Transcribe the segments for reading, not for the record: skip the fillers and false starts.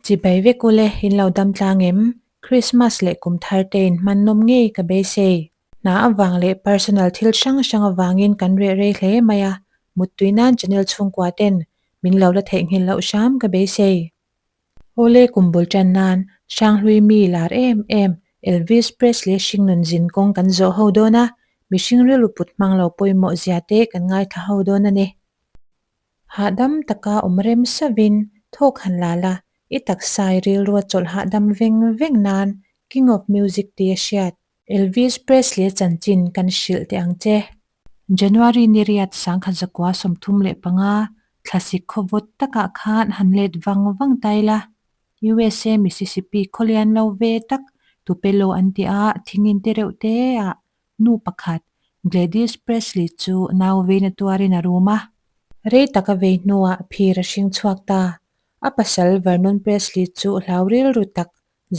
Chibai vek ule, in lo dam tlang em? Krismas leh kum thar te in hman nawm ngei ka beisei. Hna avang leh personal thil hrang hrang avangin kan reh rei hle mai a, muttui nan channel chhungkua ten min lo la theihnghilh loh hram ka beisei. Awle kum bul tan nan Hranghlui mi lar em em Elvis Presley hringnun zin kawng kan zawh ho dawn a, mihring rilru put hmang lo pawimawh zia te kan ngaithla ho dawn a ni. Hahdam taka awm rem savin thawk han la la, i taksai rilrua chawlh hahdam veng veng nan King of Music tih a hriat. Elvis Presley chanchin kan hrilh teh ang che. January ni riat sangkhat zakua 35 thlasik khawvawt takah khan han let vang vang ta ila. USA Mississippi khawlian lo ve tak Tupelo an ti a, thingin te reuh te ah nu pakhat Gladys Presley chu nau veina tuarin a rum a. Rei tak a vei hnuah phir a hring chhuak ta. A pasal Vernon Presley chu hlau rilru tak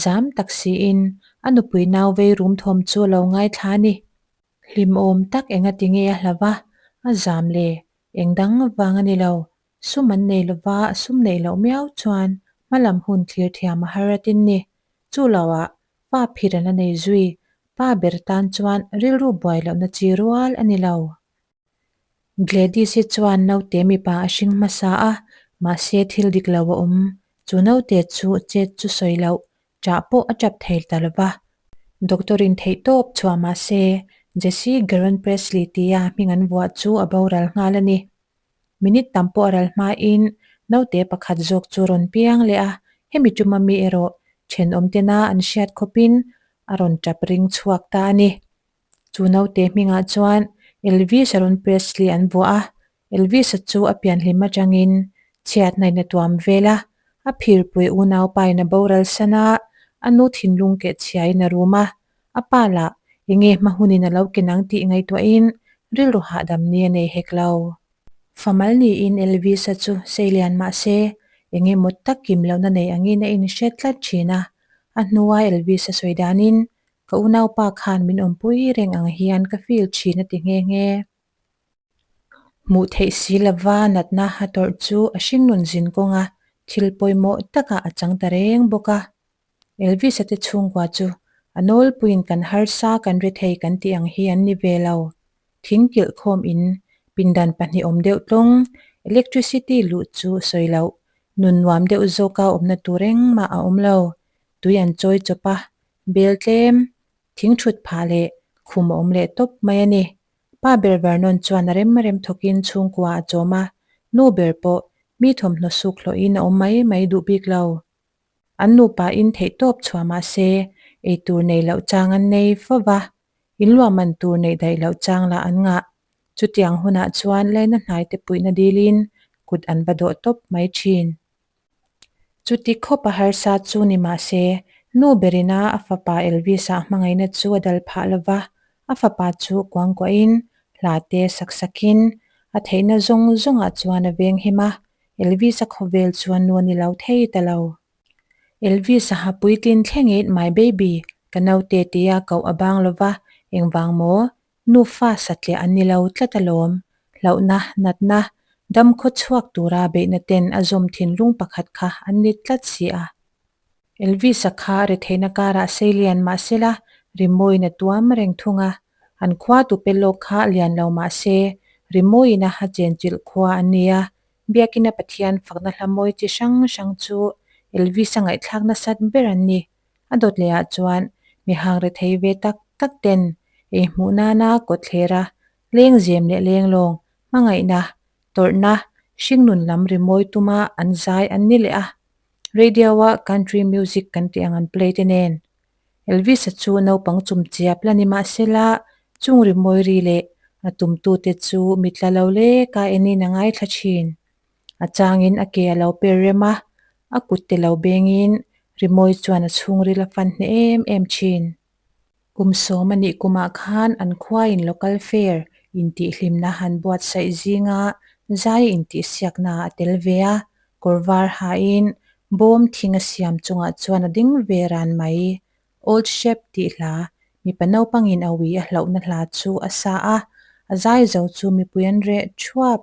Zam tak siin a nupui nau vei rum thawm chu a lo ngaithla a ni. Hlimawm tak engati nge a hlauh a, a zam le, eng dang vang a ni lo. Sum an nei lova, sum neih loh miau chuan hmalam hun thlir thiam a har atin ni. Chu loah pa phir an la nei zui, pa ber tan chuan rilru buai lohna chi rual a ni lo. Gladys hi chuan naute mipa a hring hmasa a, mahse thil dik lo a awm. Chu naute chu chet chu sawi loh, ṭah pawh a ṭap thei ta lo va. Doctor in theih tawp chhuah mahse Jesse Garon Presley tia hming an vuah chu a boral nghal a ni. Minute tam pawh a ral hmain naute pakhat zawk chu rawn piang leh a, hemi ṭuma mi erawh ṭhenawm tena an hriat khawpin a rawn ṭap ring chhuak ta a ni. Chu naute hmingah chuan Elvis Aaron Presley an vuah a, Elvis-a chu a pianhlim atangin chhiatna in a tuam vel a, a phirpui unaupa in a boral san a, a nu thinlung keh chhiain a rum a, a pa lah enge hma hunin a lo ken ang tih ngaihtuahin rilru hahdam ni a nei hek lo. Famal niin Elvis-a chu seilian mah se, enge maw tak kim lohna nei angin a inhre tlat thin a, a hnua Elvis-a sawi danin Ka unaupa khan min awmpui reng ang hian ka feel thin a ti nghe nghe. Hmuh theih si lova natna a tawrh chu a hringnun zin kawnga thil pawimawh takah a chang ta reng bawk a. Elvis-a te chhungkua chu a nawlpuiin kan harsa kan ri thei kan tih ang hi an ni ve lo. Thing kilh khawm in pindan pahnih awm deuh tlawng, electricity luh chu sawi loh, nun nuam deuh zawka awmna tur engmah a awm lo. Tui an chawi chawp a, Bel tlem, thing thut phah leh khum a awm leh tawp mai a ni. Pa ber Vernon chuan a rem rem thawkin chhungkua a chawm a, nu ber pawh mi thawmhnaw suk hlawhin a awm mai mai duh bik lo. An nupa in theih tawp chhuah mah se eitur nei loh chang an nei fo va, inluah man tur neih daih loh chang lah an ngah. Chutiang hunah chuan laina hnaite puihna dilin kut an va dawh tawp mai thin. Chuti khawp a harsa chu ni mah se, nu berina a fapa Elvis-a hmangaihna chu a dal phah lo va, a fapa chu kuangkuahin, hla te sak sakin, a theihna zawng zawngah chuan a veng him a, Elvis-a khawvel chu a nu a ni lo thei ta lo. Elvis-a ha puitlin thlengin My baby, ka naute tia koh a bang lo va, engvang maw? Nufa satliah an ni lo tlat alawm. Hlauhna, natna, dam khaw chhuak tura beihna ten a zawm thinlung pakhat kha an ni tlat si a. Elvis-a kha retheihna karah sei lian mah sela rimawiin a tuam reng thung a. An khua tupe lawk kha lian lo mah se rimawiin a ha chenchilh khua an ni a. Biakina Pathian fakna hla mawi chi hrang hrang chu Elvis-a ngaihthlak nasat ber an ni. A dawt leh ah chuan mihang rethei ve tak tak ten ei hmuh nana kawtthler a lengzem leh lenglawng, hmangaihna, tawrhna, hringnun lam rimawi tuma an zai an ni leh a. Radio a country music kan tih ang an play te nen. Elvis-a chu naupang chum chiap la ni mahsela chung rimawi ri leh a tumtute chu mitla lo lek a enin a ngaithla thin. A changin a ke a lo per rem a, a kut te lo bengin rimawi chuan a chhungril a fan hneh em em thin. Kum sawm a nih kumah khan an khuain local fair intihhlimna han buatsaih zinga zai intihsiakna a tel ve a, kawr var hain bawm thing a siam chungah chuan a ding ve ran mai. Old Shep tih hla, mipa naupangin a ui a hlauhna hla chu a sa a, a zai zo chu mipui an reh thuap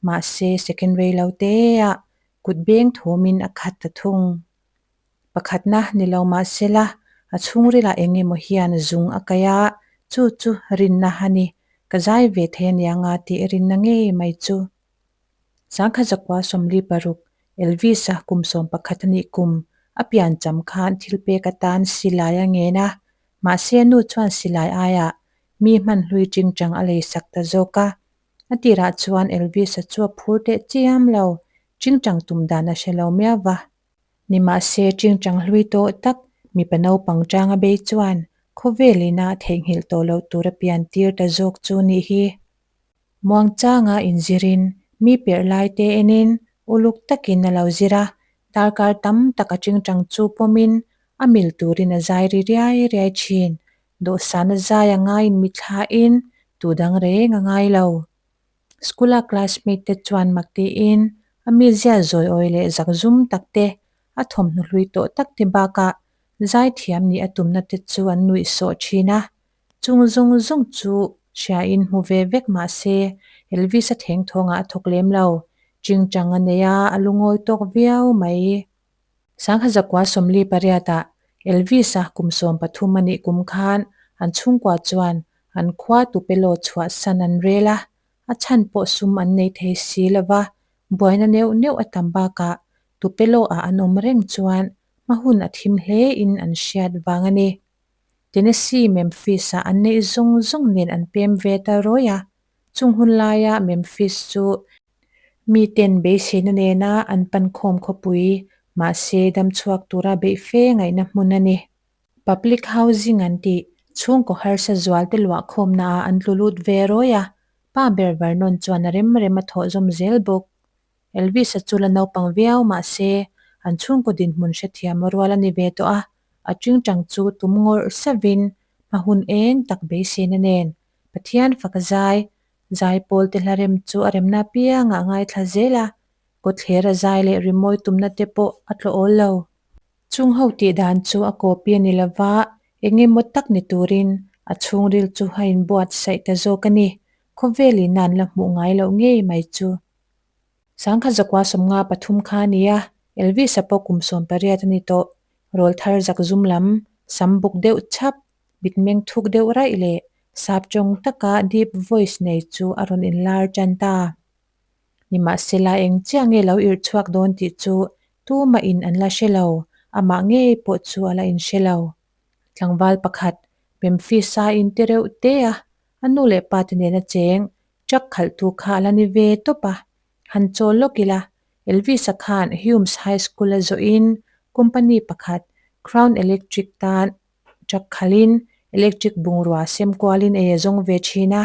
Mahse, second rei lo te ah kut beng thawmin a khat ta thung. Pakhatna ni lo mah sela, a chhungrilah eng emaw hian zung a kaih a, chu chu rinna a ni. Ka zai ve thei anianga tih rinna ngei mai chu. Sangkhat zakua 46, Elvis-a kum 11 a nih kum, a piancham khan thil pek atan silai a ngen a, mahse a nu chuan silai aiah mi hman hlui chingchang a leisak ta zawk a. A tirah chuan Elvis-a chu a phur teh chiam lo, chingchang tum dan a hre lo miau va. Nimahse chingchang hlui tawh tak mipa naupang changa bei chuan khawvel ina theihnghilh tawh loh tur a pian tir ta zawk chu nih hi. Muangchanga inzirin mi perh lai te enin uluk takin a lo zir a, darkar tam tak a chingchang chu pawmin a mil turin a zai ri riai riai thin. Dawhsana zai a ngaiin mithlain tu dang reng a ngai lo. School-a classmate te chuan mak tiin a mizia zawiawi leh zakzum tak te, a thawmhnaw hlui tawh tak te bakah zaithiam nih a tumna te chu an nuih sawh thin a. Chung zawng zawng chu hriain hmu ve vek mah se Elvis-a thengthawngah a thawk lem lo. Chingchang a nei a, a lungawi tawk viau mai. Sangha zakua 48-ah Elvis-a kum 13 a nih kum khan an chhungkua chuan an khua Tupelo chhuahsan an rel a, a chhan pawh sum an nei thei si lo va, buaina neuh neuh a tam bakah Tupelo-ah an awm reng chuan hma hun a thim hle in an hriat vang a ni. Tennessee Memphis-ah an neih zawng zawng nen an pem ve ta rawih a, chung hun laia Memphis chu Miten beiseina nena an pankhawm khawpui, mahse damchhuak tura beih fe ngaihna hmun a ni. Public housing an tih, chhungkaw harsa zualte luahkhawmnaah an tlu lut ve rawih a, pa ber Vernon chuan a rem rem a thawh zawm zel bawk. Elvis-a chu la naupang viau mahse an chhungkaw dinhmun hrethiam rual a ni ve tawh a, a tingtang chu tum ngawrh savin hma hun eng tak beiseina nen Pathian fak a zai Zaipawl te hla rem chu a remna apiangah a ngaithla zel a, kawtthler a zai leh rimawi tumna te pawh a tlaw awl lo. Chung ho tih dan chu a copy a ni lova, eng emaw tak ni turin a chhungril chu a inbuatsaih ta zawk a ni. Khawvel in an la hmuh ngai loh ngei mai chu. Sangkhat zakua 53 kha a ni a, Elvis-a pawh kum 18 a ni tawh. Rawlthar zakzum lam, sam buk deuh chhap, mitmeng thuk deuh raih leh sap tawng taka deep voice nei chu a rawn inlar tan ta. Nimahsela eng chiah nge lo irh chhuak dawn tih chu tumah in an la hre lo, amah ngei pawh chu a la inhre lo. Tlangval pakhat, Memphis-a inti reuh te a, a nu leh pa te nena cheng, truck khalhtu kha a la ni ve tawp a, han chawl lawk ila, Elvis-a khan Humes High School-a zawhin company pakhat, Crown Electric tan Truck khalhin electric bungrua sem kualin ei a zawng ve thin a,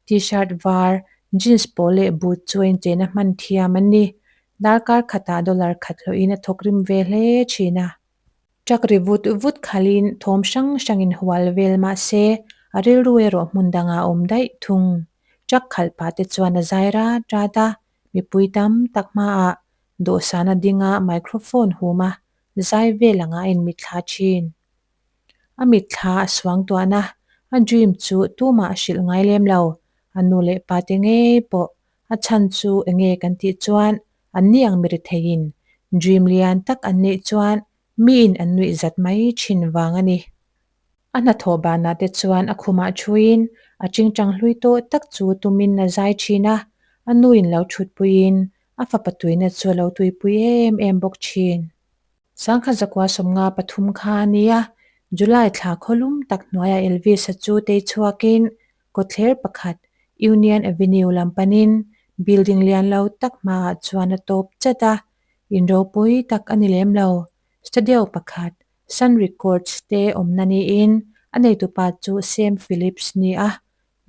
t-shirt var, jeans pawl leh boot chu a incheina hman thiam an ni. Darkar khatah dollar khat hlawhin a thawk rim ve hle thin a. Truck ri vut vut khalhin thawm hrang hrangin hual vel mah se a rilru erawh hmun dangah a awm daih thung. Truck khalh pah te chuan a zai rat rat a, mipui tam tak hmaah dawhsan a ding a microphone hum a, Zai vel anga a inmitthla thin. A mitthla a suang tuahna, a dream chu tumah a hrilh ngai lem lo. A nu leh pa te ngei pawh a chhan chu enge kan tih chuan an ni ang mi retheiin dream lian tak an neih chuan miin an nuih zat mai thin vang a ni. A hnathawh banah te chuan a khumah thuin a chingchang hlui tawh tak chu tumin a zai thin a, a nuin lo thutpuiin A fapa tuina chu a lo tuipui em em bawk thin. Sangkhat zakua 53 kha a nia, July thla khawlum tak hnuaiah Elvis-a chu tei chhuakin kawtthler pakhat Union Avenue lam panin building lian lo tak hmaah chuan a tawp chat a, in ropui tak a ni lem lo. Studio pakhat Sun Records te awmna niin a neitupa chu Sam Phillips ni a,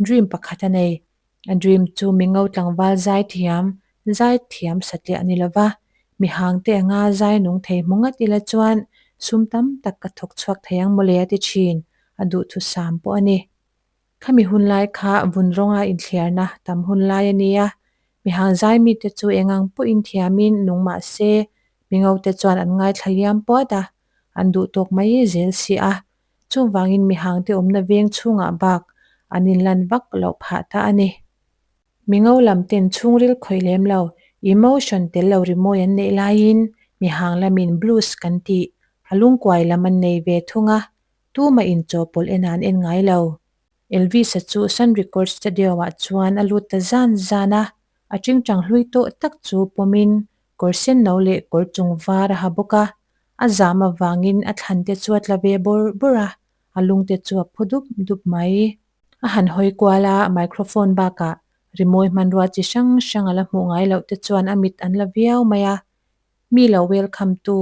dream pakhat a nei. A dream chu mingo tlangval zaithiam, zaithiam satliah a ni lova, mihangte anga zai nung thei hmu ngat ila chuan sum tam tak ka thawk chhuak thei ang mawle a ti thin, a duhthusam pawh a ni. Khami hun lai kha vun rawnga inthliarna tam hun lai a ni a, mihang zai mite chu eng ang pawhin thiamin nung mah se, mingo te chuan an ngaithla liam puat a, an duh tawk mai zel si a, Chuvangin mihangte awmna veng chhungah bak an inlan vak loh phah ta a ni. Mingo lam ten chhungril khawih lem lo, emotion tel lo rimawi an neih laiin mihang lamin blues kan tih, A lungkuai lam an nei ve thung a, tumah in chawhpawlh en ah an en ngai lo. Elvis-a chu Sun Record Studio-ah chuan a lut ta zan zan a, a tingtang hlui tawh tak chu pawmin kawr sen no leh kawr chung var a ha bawk a, a zam avangin a thlan te chu a tla ve bawrh bawrh a, a lung te chu a phu dup dup mai. A han hawi kual a, microphone bakah rimawi hmanrua chi hrang hrang a la hmuh ngai loh te chuan a mit an la viau mai a, mi lo welcome tu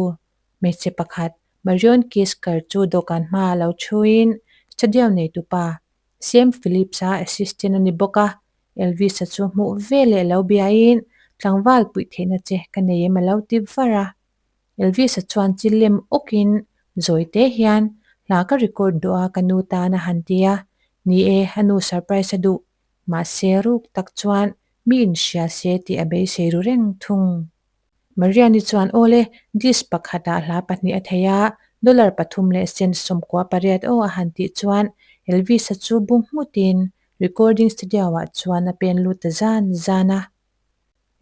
hmeichhe pakhat Marion Kisker chu dawhkan hmaah lo thuin studio neitupa Sam Phillips-a assistant a ni bawk a, Elvis-a chu hmuh veleh lo biain tlangval puih theihna che ka nei em a lo ti var a. Elvis-a chuan chi lem awkin zawi te hian hla ka record duh a ka nu tan a han ti a, ni e a nu surprise a duh, mahse ruk tak chuan mi inhria se tih a beisei ru reng thung. Mariani chuan awle disc pakhatah hla pahnih a thei a, dollar pathum leh cent 98 aw a han tih chuan Elvis-a chu bu nghutin recording studio-ah chuan a pen lut ta zan zan a.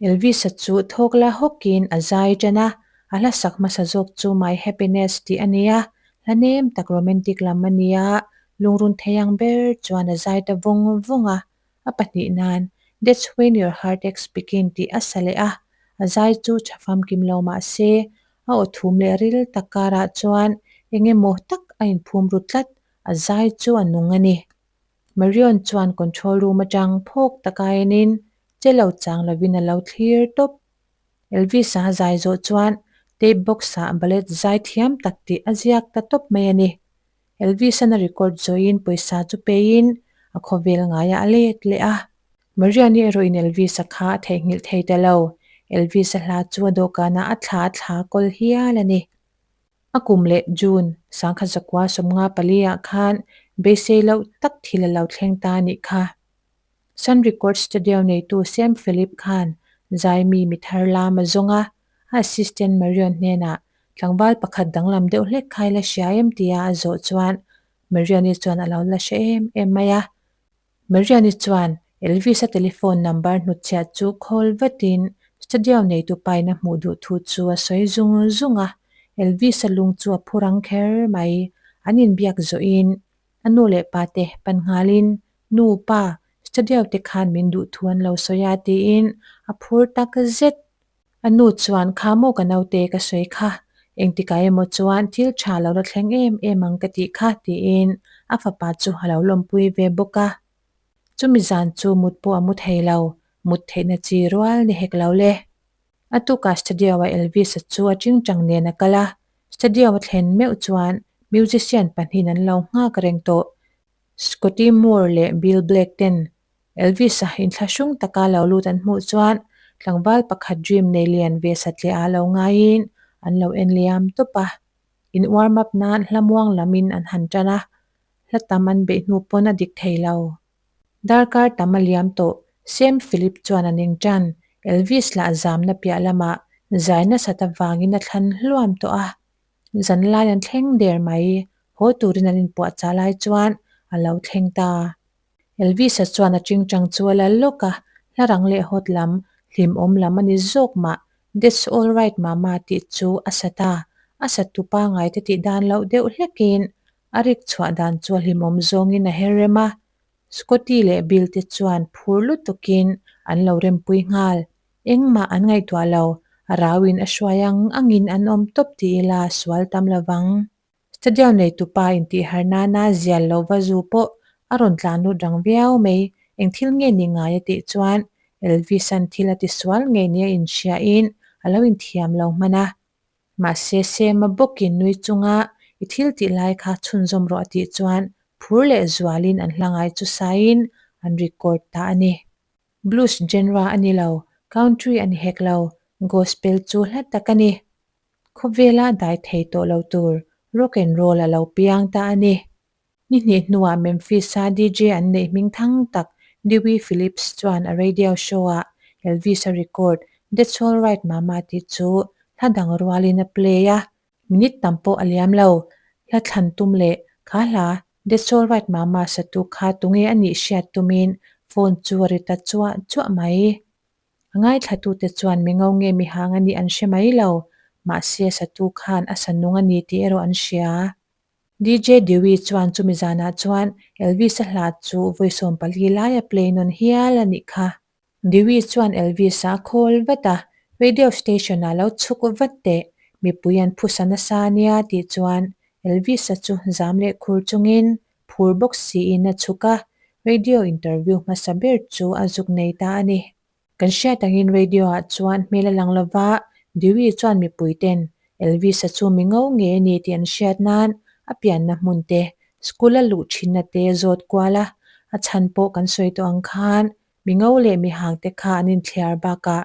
Elvis-a chu thawk la hawkin a zai tan a, a hla sak hmasa zawk chu My Happiness tih a ni a, hla nem tak romantic lam a ni a, lungrun thei ang ber chuan a zai ta vawng vawng a. A pahnih nan, That's when your heartaches begin tih a sa leh a, a zai chu tha famkim lo mah se, a aw thum leh ril tak karah chuan eng emaw tak a inphum ru tlat, a zai chu a nung a ni. Marion chuan control room atang phawk taka enin che lo chang lovin a lo thlir tawp. Elvis-a zai zawh chuan tape box-ah ballet zai thiam tak tih a ziak ta tawp mai a ni. Elvis-a'n a record zawhin pawisa chu peiin a khawvel ngaiah a let leh a. Mariani erawhin Elvis-a kha a theihnghilh thei ta lo. Elvis-a hla chu a dawhkanah a thla a thla kawl hial a ni. A kum leh June 1954 ah khan beisei loh tak thil a lo thleng ta a nih kha. Sun Records Studio neitu Sam Philip khan zaimi mi thar lam a zawng a, a assistant Marion hnenah tlangval pakhat danglam deuh hlek kha i la hria em tia a zawh chuan Marion-i chuan a lo la hre em em mai a. Marion-i chuan Elvis-a telephone number hnutchhiah chu call vatin studio neitu pain a hmuh duh thu chu a sawi zung zung a. Elvis-a lung chu a phu rang kher mai. An inbiak zawhin a nu leh pa te pan nghalin Nu pa, studio te khan min duh thu an lo sawi a tiin a phur tak zet. A nu chuan kha maw ka naute ka sawi kha, engtikah emaw chuan thil tha lo la thleng em em ang ka tih kha tiin a fapa chu a lo lawmpui ve bawk a. Chumi zan chu mut pawh a mu thei lo, mut theihna chi rual ni hek lo le. A tukah studio-a Elvis-a chu a tingtang nen a kal a, studio a thlen meuh chuan musician pahnihin an lo nghak reng tawh. Scotty Moore leh Bill Black ten Elvis-a inthlahrung taka lo lut an hmuh chuan tlangval pakhat dream nei lian ve satliah a lo ngaiin an lo en liam tawp a. In warm up nan hla muang lamin an han tan a, hla tam an beih hnu pawn a dik thei lo. Darkar tam a liam tawh, Sam Philip chuan a ning tan. Elvis lah zamna piah lamah zai nasat avangin a thlan hluam tawh a. Zanlai an thleng der mai, haw turin an inpuahchah lai chuan a lo thleng ta. Elvis-a chuan a tingtang chu a la lawk a, hla rang leh hawt lam, hlimawm lam a ni zawk mah, That's all right mama tih chu a sa ta. A satu pangai te tih dan loh deuh hlekin a rik chhuah dan chu a hlimawm zawngin a her rem a. Scotty leh Bill te chuan phur lutukin an lo rempui nghal. Engmah an ngaihtuah lo, a rauin a hruai ang angin an awm tawp ti ila sual tam lovang. Stadium neitupa intihhar nana zial lova zu pawh a rawn tlan lut rang viau mai. Eng thil nge ni ngai a tih chuan Elvis-a'n thil a tisual ngei nia inhriain a lo inthiam lo hman a. Mahse Sema bawkin nui chunga i thil tih lai kha chhunzawm rawh a tih chuan phur leh zualin an hla ngai chu saiin an record ta a ni. Blues genre a ni lo, country a ni hek lo, gospel chu hla tak a ni. Khawvela dai thei tawh lo tur rock and roll a lo piang ta a ni. Ni hnih hnuah Memphis-a DJ an neih hming thang tak Dewey Phillips chuan a radio show-ah Elvis-a record That's All Right Mama tih chu hla dang rualin a play a, minute tam pawh a liam lo. Hla thlan tum leh kha hla That's All Right Mama satu kha tunge a nih hriat tumin phone chu a ri ta chuah chuah mai. A ngaithlatute chuan mi ngo nge mi hang a nih an hre mai lo. Mahse a satu khan a sa nung a ni tih erawh an hria. DJ Dewey chuan chumi zanah chuan Elvis-a hla chu vawi 14 lai a play nawn hial a nih kha. Dewey chuan Elvis-a a call vat a, Radio station-ah lo chhuk vat teh, mipui an phusa nasa a nia tih chuan Elvis-a chu zam leh khur chungin phur bawk siin a chhuk a, radio interview hmasa ber chu a zuk nei ta a ni. Kan hriat angin radio-ah chuan hmel a lang lova, Dewey chuan mipuiten Elvis-a chu mi ngo nge a ni tih an hriat nan a pianna hmun te, school a luh thinna te zawt kual a, a chhan pawh kan sawi tawh ang khan mi ngo leh mi hang te kha an inthliar bakah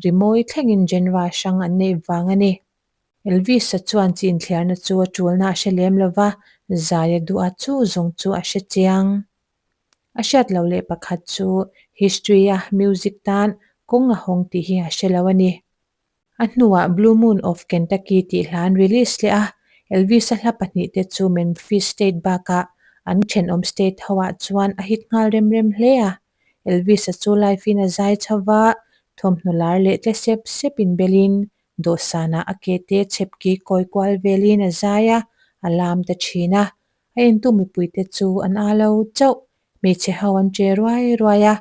rimawi thlengin genre hrang an neih vang a ni. Elvis-a chuan chi inthliarna chu a tulna a hre lem lova, zai a duh a chu zawng chu a hre chiang. A hriat loh leh pakhat chu history-a music tan kawng a hawng tih hi a hre lo a ni. A hnuah Blue Moon of Kentucky tih hla an release leh a, Elvis-a hla pahnih te chu Memphis State bakah an thenawm state hoah chuan a hit nghal rem rem hle a. Elvis-a chu live-in a zai chho va, thawmhnaw lar leh tle sep sep inbelin dawhsanah a ke te chhepki kawi kual velin a zai a, a lam ta thin a. A entu mipuite chu an a lo chauh. Hmeichhe ho an che ruai ruai a,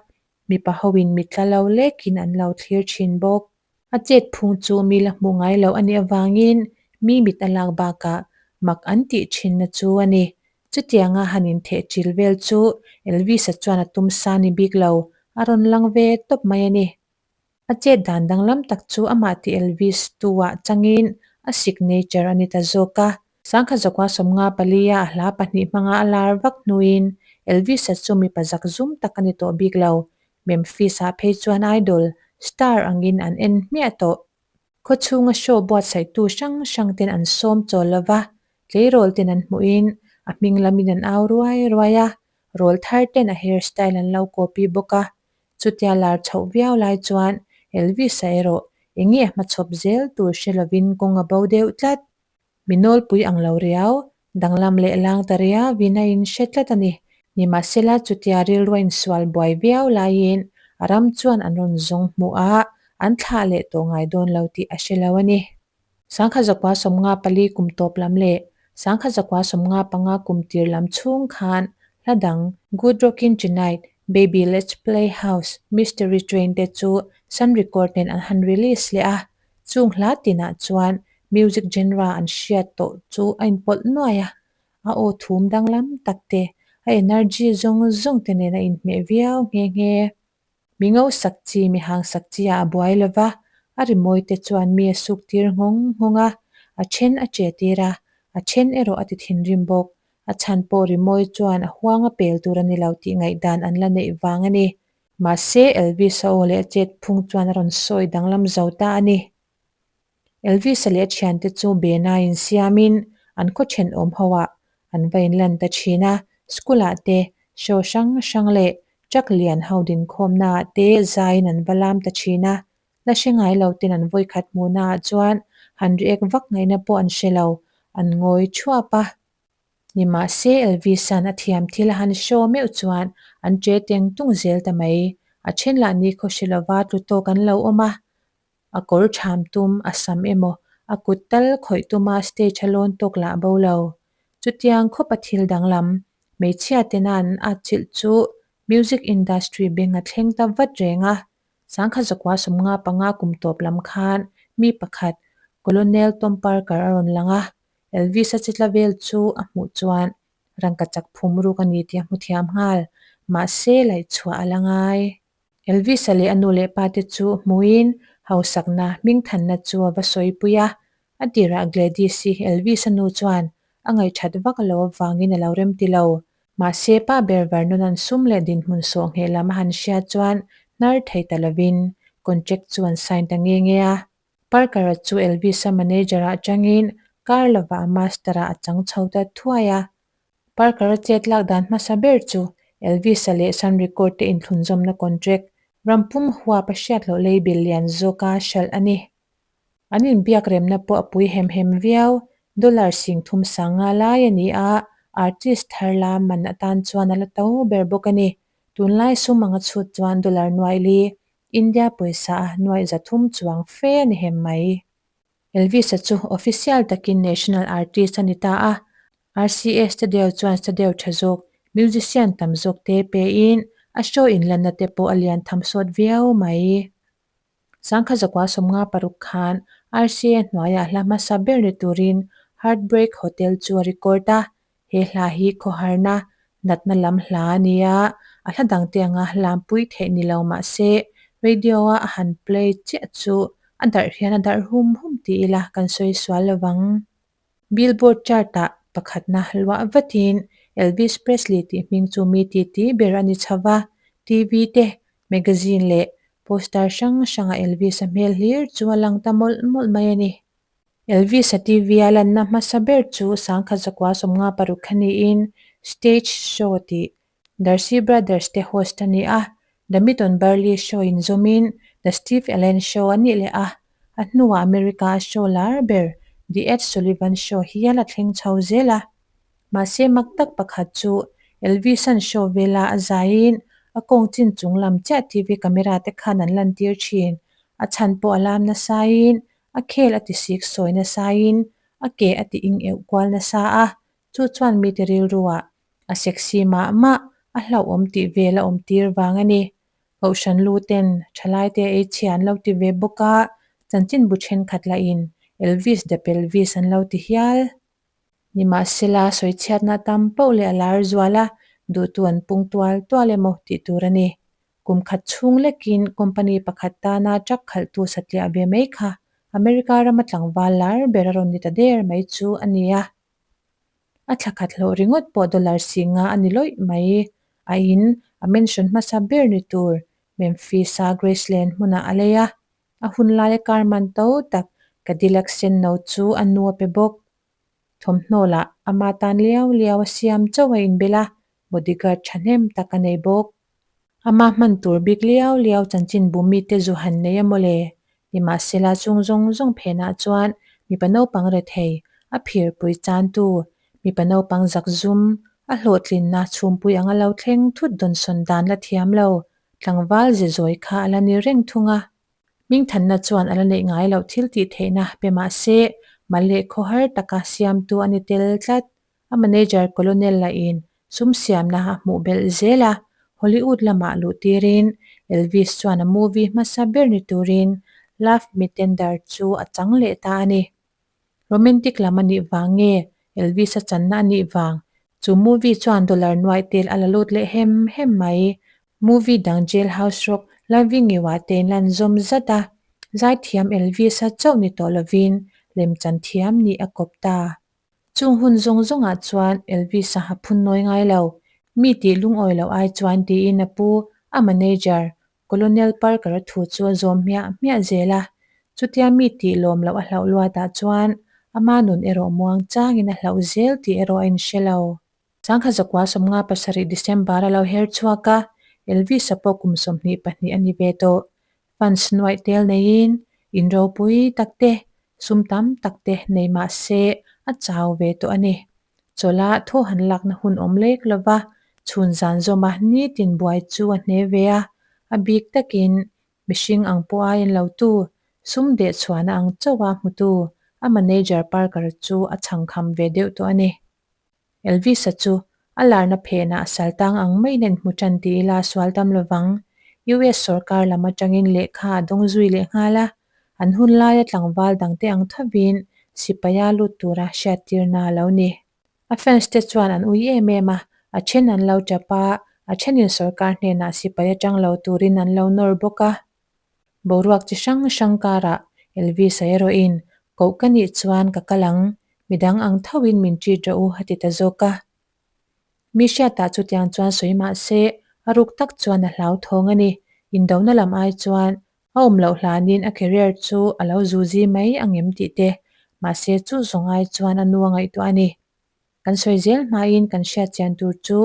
mipa hoin mitla lo lekin an lo thlir thin bawk. A chet phung chu mi la hmuh ngai loh a nih avangin mi mit a lak bakah mak an tih thinna chu a ni. Chutianga han intheh chil vel chu Elvis-a chuan a tum sa ni bik lo, a rawn lang ve tawp mai a ni. A chet dan danglam tak chu amah ti Elvis tu-ah changin a signature a ni ta zawk a. Sangkhat zakua 54-a a hla pahnih hmanga a lar vak hnuin Elvis-a chu mipa zak zum tak a ni tawh bik lo. Memphis-ah phei chuan idol, star angin an en hmiah tawh. Khawchhunga show buatsaihtu hrang hrang ten an sawm chawl lo va, tleirawl ten an hmuhin a hming lamin an au ruai ruai a, rawl thar ten a hair style an lo copy bawk a. Chutia lar chhoh viau lai chuan Elvis-a erawh enge a hmachhawp zel tur hre lovin kawng a bo deuh tlat. Mi nawlpui ang lo riau, danglam leh lang ta riauin a inhre tlat a ni. Nimahsela chutia rilru a insual buai viau laiin a ram chuan an rawn zawng hmuh a, an thlah leh tawh ngai dawn lo tih a hre lo a ni. 1954 kum tawp lam leh 1955 kum tir lam chhung khan hla dang Good Rockin' Tonight, Baby Let's Play House, Mystery Train te chu Sun Record nen an han release leh a, Chung hla tinah chuan music genre an hriat tawh chu a inpawlh nuai a, a aw thum danglam tak te, a energy zawng zawng te nen a inhmeh viau nghe nghe. Mi ngo sak chi, mi hang sak chi ah a buai lo va, a rimawi te chuan mi a suk tir nghawng nghawng a, a then a che tir a, a then erawh a ti thinrim bawk. A chhan pawh rimawi chuan a huang a pel tur a ni lo tih ngaihdan an la neih vang a ni. Mahse, Elvis-a aw leh a chet phung chuan a rawn sawi danglam zo ta a ni. Elvis-a leh a thiante chu Bena insiamin an khaw thenawm ho ah an va inlan ta thin a, school-ah te show hrang hrang leh truck lian ho dinkhawmna ah te zaiin an va lam ta thin a. La hre ngai lo ten an vawikhat hmuhna ah chuan han react vak ngaihna pawh an hre lo, an ngawi thuap a. Nimahse, Elvis-a'n a thiam thil a han show meuh chuan an che teng tung zel ta mai. A then lah ni khaw hre lova tlu tawk an lo awm a. A kawr tham tum, a sam emaw, a kut tal khawih tuma stage a lawn tawk lah bo lo. Chutiang khawpa thil danglam, hmeichhia tena an atchilh chu music industry beng a thleng ta vat reng a. 1955 kum tawp lam khan mi pakhat, Colonel Tom Parker a rawn lang a. Elvis-a chitla vel chu a hmuh chuan rangka chak phum ruk a ni tih a hmu thiam nghal. Mahse, laihchhuah a la ngai. Elvis-a leh a nu leh pa te chu hmuin hausakna hmingthanna chu a va sawipui a. A tirah Gladys-i Elvis-a nu chuan a ngaihthat vak lo avangin a lo remti lo. Mahse, pa ber Vernon-a'n sum leh dinhmun sawh ngheh lam a han hriat chuan hnar thei ta lovin contract chu an sign ta nge nge a. Parker-a chu Elvis-a manager-ah atangin kar lovah a master-ah a chang chho ta thuai a. Parker-a chet lak dan hmasa ber chu Elvis-a leh Sun Record te inthlunzawmna contract rampum huap a hriat loh label lian zawka hralh a ni. An inbiak remna pawh a pui hem hem viau, dollar 35,000 lai a ni a, artist thar la man atan chuan a la to ber bawk a ni. Tunlai sum anga chhut chuan dollar nuai li India pawisa a nuaih 300 chuang fe a ni hem mai. Elvis-a chu official takin National Artist a ni ta a, RCA Studio chuan studio tha zawk, musician tam zawk te pein a show inlanna te pawh a lian tham sawt viau mai. Sangkha zakua 56 khan RCA hnuaiah hla hmasa ber ni turin Heartbreak Hotel chu a record a, he hla hi khawharna, natna lam hla a ni a, a hla dangte anga hlampui theih ni lo mah se radio-a a han play chiah chu a darh hian a darh hum hum ti ila kan sawi sual lo vang. Billboard chart-ah pakhatna luah vatin Elvis Presley tih hming chu mi titi ber a ni chho va, TV te, magazine leh poster hrang hranga Elvis-a hmel hlir chu a lang ta mawlh mawlh mai a ni. Elvis-a TV-a lanna hmasa ber chu 1956 kha niin Stage Show tih Darcy Brothers te host a ni a, The Milton Berle Show inzawmin The Steve Allen Show a nih leh a, a hnuah America a show lar ber The Ed Sullivan Show hial a thleng chho zel a. Mahse mak tak pakhat chu Elvis-a'n show vela a zaiin a kawng chin chung lam chiah TV camera te khan an lantir thin. A chhan pawh a lam nasain a khel a ti sik sawi nasain a ke a ti ing euh kual nasa a, chu chuan mite rilruah A sexy mah mah, a hlauhawm tih vel a awm tir vang a ni. Kohhran lu ten thalaite ei chhia an lo ti ve bawk a, chanchinbu thenkhat lahin Elvis the Pelvis an lo ti hial. Nimahsela, sawichhiatna tam poh leh a lar zual a, duhtu an pung tual tual emaw tih tur a ni. Kum khat chhung lekin company pakhat tana truck khalhtu satliah ve mai kha America rama tlangval lar ber a rawn ni ta der mai chu a nia. A thla khat hlawh ringawt pawh dollar 50 a ni lawih mai. A in a mansion hmasa ber ni tur Memphis-a Graceland hmunah a lei a. A hun laia car man to tak Cadillac senno chu a nu a pe bawk. Thawmhnaw lah ama tan liau liau a siam chauh a inbel a, bodyguard thahnem tak a nei bawk. Ama hman tur bik liau liau chanchinbu mite zu han nei a mawle. Nimahsela chung zawng zawng phenah chuan mipa naupang rethei, a phirpui chantu, mipa naupang zakzum, a hlawhtlinna chhumpui anga lo thleng thut dawnsawn dan la thiam lo, tlangval ze zawi kha a la ni reng thung a. Hmingthanna chuan a la neih ngai loh thil tih theihna pe mah se, mal leh khawhar taka siamtu a ni tel tlat. A manager Colonel lahin sum siamna a hmuh belh zel a, Hollywood lamah luh tirin Elvis chuan a movie hmasa ber ni turin Love Me Tender chu a chang leh ta a ni. Romantic lam a nih vang nge Elvis a channa a nih vang? Chu movie chuan dollar nuaih tel a la lut leh hem hem mai. Movie dang Jailhouse Rock, Loving You ah te in lan zawm zat a, zaithiam Elvis-a chauh ni tawh lovin lemchan thiam nih a kawp ta. Chung hun zawng zawngah chuan Elvis-a a phun nawi ngai lo. Mi tih lungawi loh ai chuan tiin a pu, a manager, Colonel Parker-a thu chu a zawm hmiah hmiah zel a. Chutia mi tih lawm loh a hlauh luatah chuan ama nun erawh muang changin a hlauh zel tih erawh a inhre lo. 1957 December a lo her chhuak a, Elvis-a pawh kum 22 a ni ve tawh. Fans nuaih tel neiin in ropui tak te, sum tam tak te nei mah se a chau ve tawh a ni. Chawla thaw han lakna hun awm lek lova chhun zan zawma nitin buai chu a hne ve a, a bik takin mihring ang pawh a en lo tu, sum deh chhuahna ang chauha hmutu a manager Parker chu a chhangkham ve deuh tawh a ni. Elvis-a chu a larna phenah a saltang ang maiin a inhmu tan ti ila a sual tam lovang. US sawrkar lam atangin lehkha a dawng zui leh nghal a, an hun laia tlangval dangte ang thovin sipaia lut tura hriattirna a lo ni. A fans te chuan an ui em em a, a then an lo tap a, a thenin sawrkar hnenah sipai atang lo turin an lo nawr bawk a. Boruak chi hrang hrang karah Elvis-a erawhin koh ka nih chuan ka kal ang, midang ang thoin min treat rawh u a ti ta zawk a. Mi hriatah chutiang chuan sawi mah se a ruk tak chuan a hlauthawng a ni. Indona lam ai chuan a awm loh hlanin a career chu a lo zuzi mai ang em tih te, mahse chu zawng ai chuan a nu a ngaihtuah a ni. Kan sawi zel hmain kan hriat chian tur chu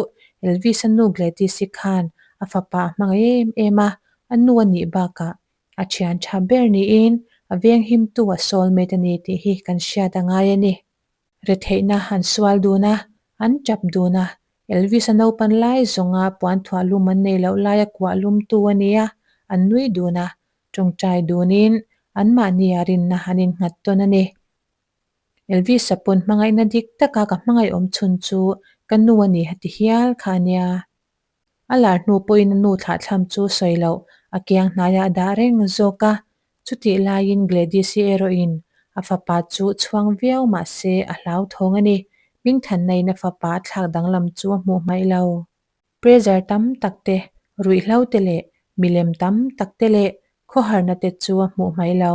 Elvis-a nu Gladys-i khan a fapa a hmangaih em em a, a nu a nih bakah a thian tha ber niin a venghimtu a soulmate a ni tih hi kan hriat a ngai a ni. Retheihna an sual dun a, an tap dun a, Elvis-a naupan lai zawnga puanthuah lum an neih loh laia kuah lumtu a ni a, an nui dun a, tawngtai dunin Anmahnia rinna an innghat tawn a ni. Elvis-a pawn hmangaihna dik taka ka hmangaih awm chhun chu ka nu a ni a ti hial kha a nia. A lar hnu pawhin a nu thlahthlam chu sawi loh a kiang hnaiah a dah reng zawk a, chutih laiin Gladys-i erawhin a fapa chu chhuang viau mah se a hlauthawng a ni. Hmingthanna-in a fapa a thlak danglam chu a hmuh hmaih lo. Pressure tam tak te, ruihhlo te leh milem tam tak te leh khawharna te chu a hmuh hmaih lo.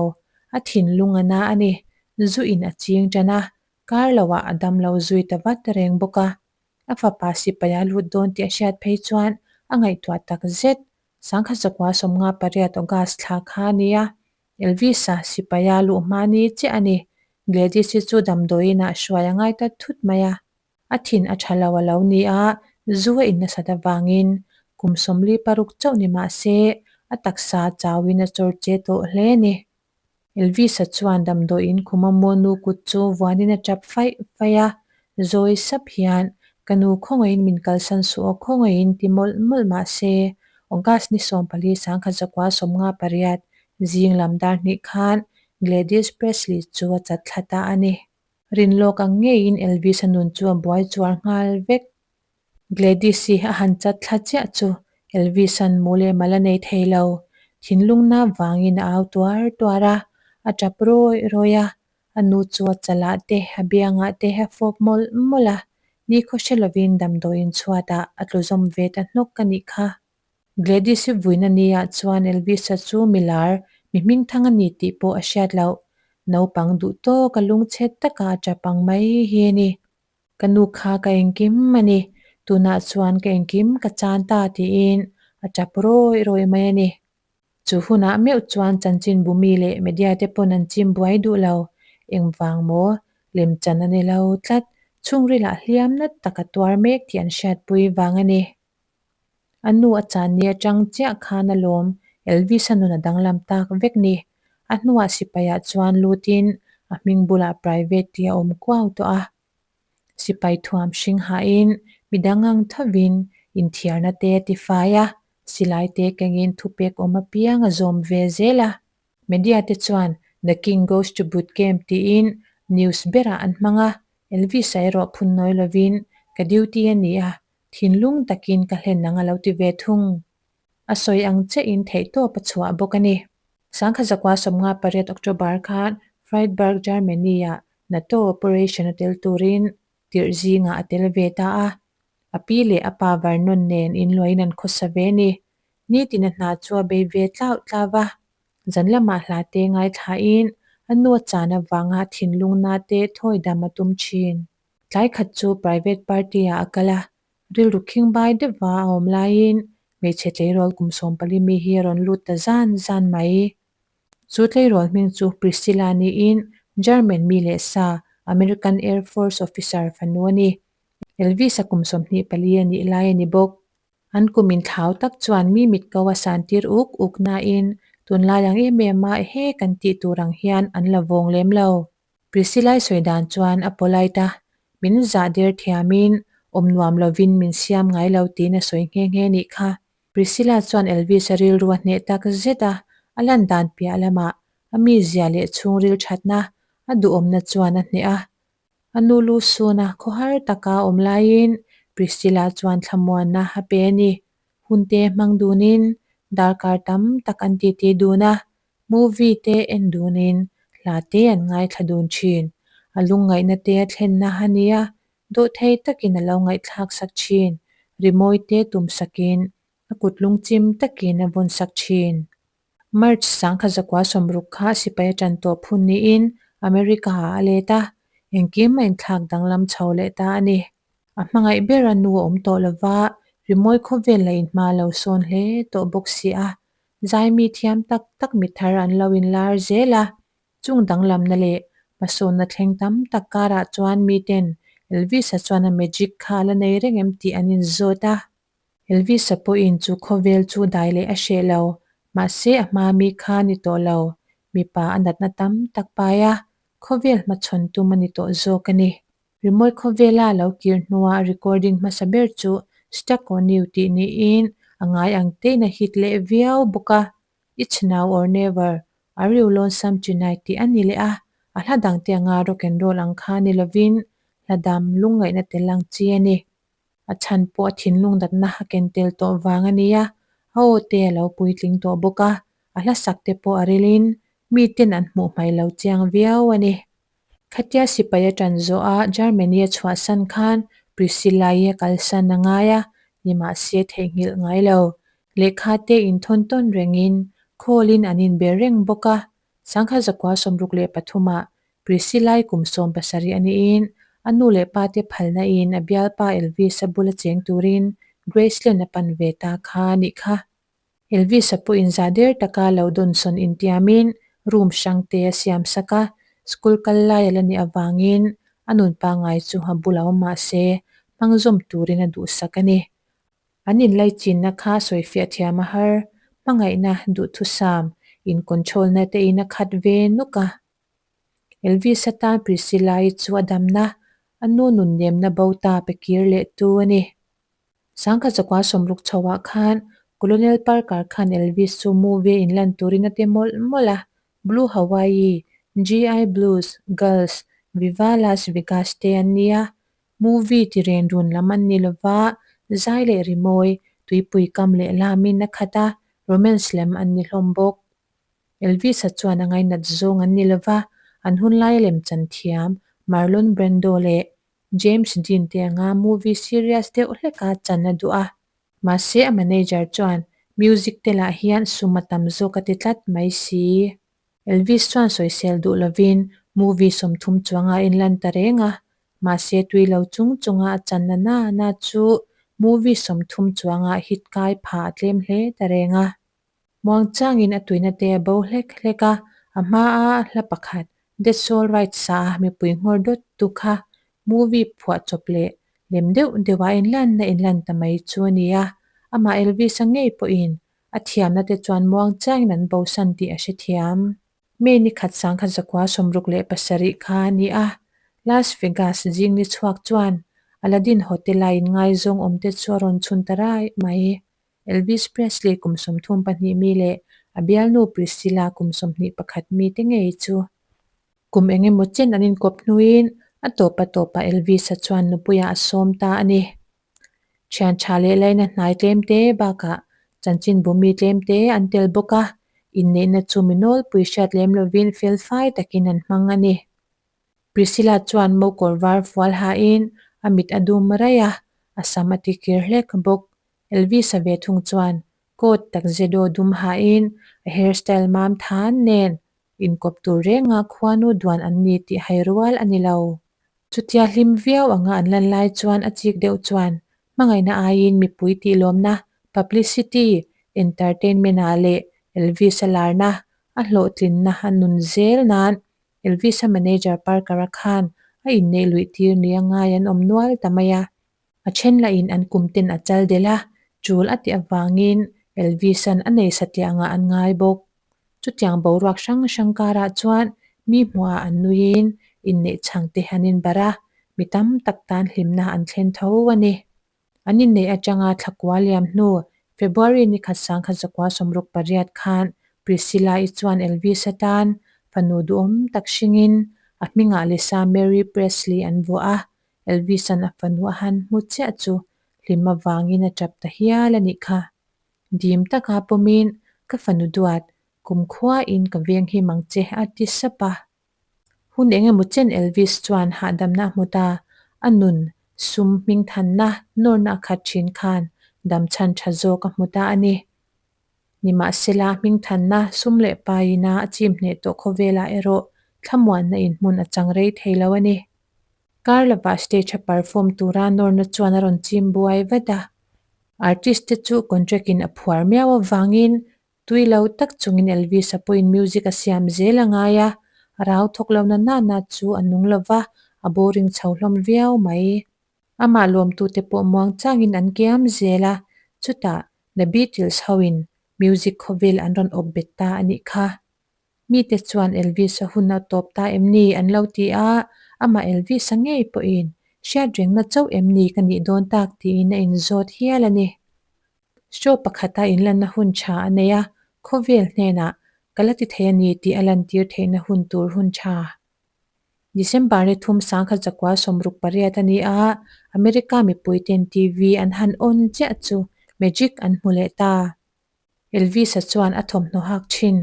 A thinlung a na a ni. Zu in a ching tan a, kar loah a dam lo zui ta vat reng bawk a. A fapa sipai a lut dawn tih a hriat phei chuan a ngaihtuah tak zet. Sangkhat zakua 58 August thla kha a nia. Elvis-a sipai a luh hma ni chiah a ni. Gladys-i chu damdawiin ah hruai a ngai ta thut mai a. A thin a tha lo a lo ni a, zu a in nasat avangin kum 46 chauh ni mah se a taksa chauin a chawr che tawh hle a ni. Elvis-a chuan damdawiin khuma mawnu kut chu vuanin a tap faih faih a, zawi sap hian, Ka nu khawngaihin min kalsan suh aw, khawngaihin ti mawlh mawlh mah se, August ni 14 1958 zing lam dar hnih khan Gladys Presley chu a chat thla ta a ni. Rinlawk ang ngeiin Elvis-a nun chu a buai chuar nghal vek. Gladys-i a han chat thla chiah chu Elvis-a'n mu leh mal a nei thei lo. Thinlungna vangin a au tuar tuar a, a tap rawih rawih a. A nu chu a chalah te, a biangah te a fawp mawlh mawlh a. Nikhaw hre lovin damdawiin chhuatah a tlu zawm ve ta hnawk a nih kha. Gladys-i vuina ni-ah chuan Elvis-a chu milar, mi hmingthang a ni tih pawh a hriat loh. Naupang duh tawk a lungchhet taka a tap ang mai hi a ni. Ka nu kha ka engkim a ni, tunah chuan ka engkim ka chan ta tiin a tap rawih rawih mai a ni. Chu hunah meuh chuan chanchin bumi leh media te pawn an chim buai duh lo. Engvang maw? Lemchan a ni lo tlat. Chhungrilah hliam nat tak a tuar mek tih an hriatpui vang a ni. A nu a chan ni atang chiah khan a lawm Elvis-a nun a danglam tak vek ni. A hnuah sipaiah chuan lutin a hming bulah private tih a awm kuau tawh a. Sipai thuam hring hahin midang ang thovin inthiarna te a tifai a, silai te kengin thupek awm apiang a zawm ve zel a. Media te chuan The King Goes to Boot Camp tiin news berah an hmang a, Elvis-a erawh phun nawi lovin ka duty a ni a, Thinlung takin ka hlen ang a lo ti ve thung. A sawi ang chiahin theihtawp a chhuah bawk a ni. 1958 October khan Friedberg, Germany-ah NATO operation a tel turin tirh zingah a tel ve ta a. A pi leh a pa Vernon nen inluahin an khawsa ve a ni. Nitin a hna chu a bei ve tlau tlau va. Zan lamah hla te ngaithlain a nu a chan avanga thinlung na te thawi dam a tum thin. Tlai khat chu private party ah a kal a, rilru khingbai deuhva a awm laiin hmeichhe tleirawl kum 14 mi hi a rawn lut ta zan zan mai. Chu tleirawl hming chu Priscilla niin German mi leh sa American Air Force officer fanu a ni. Elvis-a kum 24 a nih lai a ni bawk. An kum inthlau tak chuan mi mit ko a santir uk uk nain tunlai ang em em a ehe kan tih tur ang hian an la vawng lem lo. Priscilla-i sawi dan chuan a polite a, min zah der thiamin awm nuam lovin min siam ngai lo tiin a sawi nghe nghe nih kha. Priscilla chuan Elvis-a rilru a hneh tak zet a, a lan dan piah lamah a mizia leh chhungril thatna a duhawmna chuan a hneh a. A nu lu suna khawhar taka awm laiin Priscilla chuan thlamuanna a pe a ni. Hunte hmang dunin darkar tam tak an titi dun a, Movie te en dunin hla te an ngaithla dun thin. A lungngaihna te a thlenna a nia, dawhthei takin a lo ngaihthlak sak thin. Rimawi te tum sakin a kut lungchim takin a vawn sak thin. March 1960 kha sipai a tan tawh phun niin America ah a let a, engkim a inthlak danglam chho leh ta a ni. A hmangaih ber a nu a awm tawh lova, rimawi khawvel la inhma lo sawn hle tawh bawk si a, Zaimi thiam tak tak mi thar an lo inlar zel a, chung danglamna leh hmasawnna thleng tam tak karah chuan miten Elvis-a chuan a magic kha a la nei reng em tih an inzawt a. Elvis-a pawhin chu khawvel chu dai leh a hreh lo, mahse a hma mi kha a ni tawh lo, mipa a natna tam tak pai a, khawvel hmachhawn tum a ni tawh zawk a ni. Rimawi khawvela lo kir hnua recording hmasa ber chu Stuck on You tih niin a ngai ang tein a hit leh viau bawk a, It's Now or Never, Are You Lonesome Tonight tih a ni leh a, a hla dangte anga rock and roll ang kha ni lovin hla dam lungngaihna tel ang chi a ni. A chhan pawh a thinlung datna a ken tel tawh vang a nia, a aw te a lo puitling tawh bawk a, a hla sak te pawh a rilin miten an hmuh hmaih lo chiang viau a ni. Khatia sipai a ṭan zawh a Germany a chhuahsan khan Priscilla-i a kalsan a ngai a, nimahse theihnghilh ngai lo. Lehkha te inthawn tawn rengin call-in an inbe reng bawk a. Sangha zakua 63 ah Priscilla-i kum 17 a niin a nu leh pa te phalna in a bialpa Elvis-a bula cheng turin Graceland a pan ve ta kha a nih kha. Elvis-a pawh inzah der taka lo dawnsawn intiamin room hrang te a siam sak a, school kal lai a la nih avangin a nun pangngai chu a bul a awm mah se hmang zawm turin a duhsak a ni. An inlaichinna kha sawifiah thiam a har, hmangaihna, duhthusam, in control na te in a khat ve nuk a. Elvis-a tan Priscilla-i chu a damna, a nu nunnemna bo ta pe kir leh tu a ni. Sangkhat zakua 60 chhoah khan Colonel Parker khan Elvis chu movie a inlan turin a ti mawlh mawlh a, Blue Hawaii, GI Blues, Girls, Viva Las Vegas te an nia. Movie ti ren run lam an ni lova, zai leh rimawi, tuipui kam leh lamin a khat a, romance lem an ni hlawm bawk. Elvis-a chuan a ngainat zawng an ni lova, an hunlaia lemchan thiam Marlon Brando leh James Dean te anga movie serious deuh hleka chan a duh a. Mahse a manager chuan music te lah hian sum a tam zawk a ti tlat mai si. Elvis chuan sawisel duh lovin movie 30 chuanga a inlan ta reng a, mahse tui lo chung chunga a chan na na na chu movie 30 chuanga hit kai pha a tlem hle ta reng a. Muangchangin a tuina te a bo hlek hlek a, a hmaa hla pakhat That's All Right sa a mipui nghawr dawt tu kha movie phuah chawp leh lem deuh deuh a inlanna inlan ta mai chu a ni a, amah Elvis-a ngei pawhin a thiamna te chuan muangchangin an bosan tih a hrethiam. May ni khat 1967 kha a ni a, Las Vegas zing ni chhuak chuan Aladdin Hotel-a inngaizawng awmte chu a rawn chhun ta raih mai. Elvis Presley kum 32 mi leh a bialnu Priscilla kum 21 mi te ngei chu kum eng emaw chen an inkawp hnuin a tawp a tawpah Elvis-a chuan nupuiah a sawm ta a ni. Thian tha leh laina hnai tlem te bakah chanchinbu mi tlem te an tel bawk a, inneihna chu mi nawlpui hriat lem lovin felfai takin an hmang a ni. Priscilla chuan mo kawr var fual hain a mit a dum raih a, a sam a tikir hlek bawk. Elvis-a ve thung chuan coat tuxedo dum hain a hairstyle mam than nen inkawp tur renga khuanu duan an ni tih hai rual a ni lo. Chutia hlim viau anga an lan lai chuan a chik deuh chuan hmangaihna aiin mipui tihlawmna, publicity, entertainment-ah leh Elvis-a larna, a hlawhtlinna a nun zel nan Elvis-a manager Parker-a khan a inneih luih tir nia ngai an awm nual ta mai a. A then lahin an kum ten a chal delh a, chul a tih avangin Elvis-a'n a nei satliah angah an ngai bawk. Chutiang boruak hrang hrang karah chuan mi hmuhah an nuiin inneih chhang te an inbarh a, mi tam tak tan hlimna an thlen tho a ni. An inneih atanga thla kua liam hnu February ni khat 1968 khan Priscilla-i chuan Elvis-a tan fanu duhawm tak hringin a hmingah Lisa Marie Presley an vuah a, Elvis-a'n a fanu a han hmu chiah chu hlim avangin a tap ta hial a nih kha. Dim taka pawmin, Ka fanu duat, kumkhuain ka veng him ang che a ti sap a. Hun eng emaw chen Elvis chuan hahdamna a hmu ta, a nun sum hmingthanna nawrna a khat thin khan damchhan tha zawk a hmu ta a ni. Nimahsela, hmingthanna sum leh paina a chim hneh tawh khawvelah erawh thlamuanna inhmun a chang rei thei lo a ni. Kar lovah stage a perform tura nawrna chuan a rawn chim buai vat a. Artist te chu contract in a phuar miau avangin tui lo tak chungin Elvis-a pawhin music a siam zel a ngai a, a rau thawk lo na na na chu a nung lova, a boring chho hlawm viau mai. Amah lawmtute pawh muang changin an kiam zel a, chutah The Beatles hoin music khawvel an rawn awp bet ta a nih kha. Mite chuan Elvis-a hun a tawp ta em ni an lo ti a, amah Elvis-a ngei pawhin hriatrengna chauh em ni ka nih dawn tak tiin a inzawt hial a ni. Show pakhata inlanna hun tha a nei a, khawvel hnenah Ka la ti thei a ni tih a lantir theihna hun tur hun tha. December ni thum 1968 a ni a, America mipuiten TV an han on chiah chu magic an hmu leh ta. Elvis-a chuan a thawmhnaw hak thin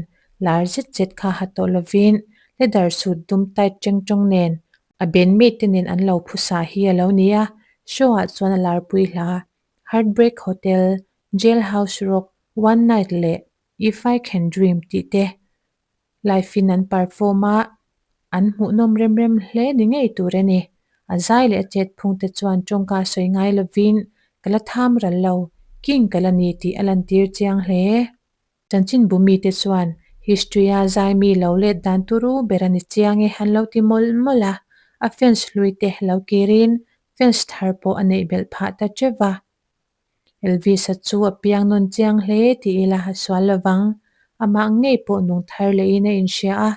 lar zet zet kha ha tawh lovin leather suit dum tight cheng chawng nen a bandmate te nen an lo phusa hi a lo ni a, show ah chuan a larpui hla Heartbreak Hotel, Jailhouse Rock, One Night leh If I Can Dream tih te live in an perform a, an hmuhnawm rem rem hle ni ngei tur a ni. A zai leh a chet phung te chuan tawngka sawi ngai lovin ka la tham ral lo, king ka la ni tih a lantir chiang hle. Chanchinbu mite chuan history a zai mi lo let dan turu ber a ni chiang e an lo ti mawlh mawlh a, a fans hlui te lo kirin fans thar pawh a neih belh phah ta teuh va. Elvis-a chu a piang nawn chiang hle ti ila a sual lovang. Amah ngei pawh nung thar lehin a inhria a.